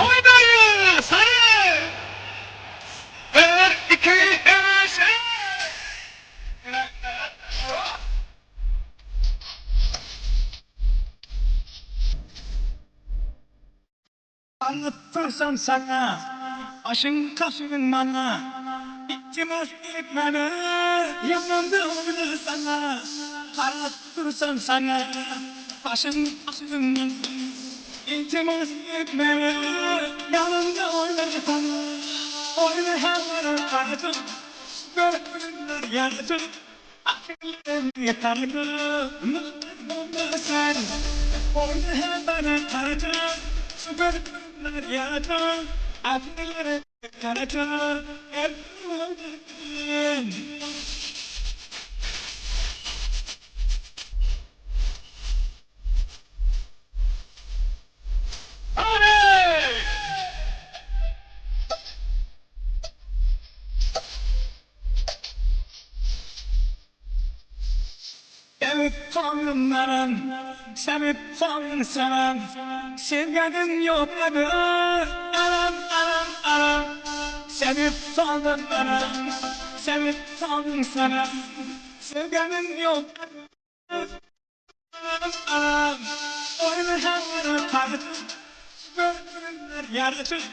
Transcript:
Oýnaýyn sary! Bir, iki, üç, Anlatdyrsam saňa, Başyň kaşyň maňa, Iltimas etmäne, Ýanymda oýnasana. Anlatdyrsam saňa, Başyň kaşyň maňa, Iltimas etmäne, Ýanymda oýnasana. Oýna häzir gaýdyp, Görgüliler ýazyp, Sevip sandym menem, sevip sandym senem, Sevgenim ýokmady, Aram, aram, aram. Sevip sandym menem, sevip sandym senem, Sevgenim ýokmady, Aram, aram. Oýny häzir gaýdyp, Gördüler ýaraşyk,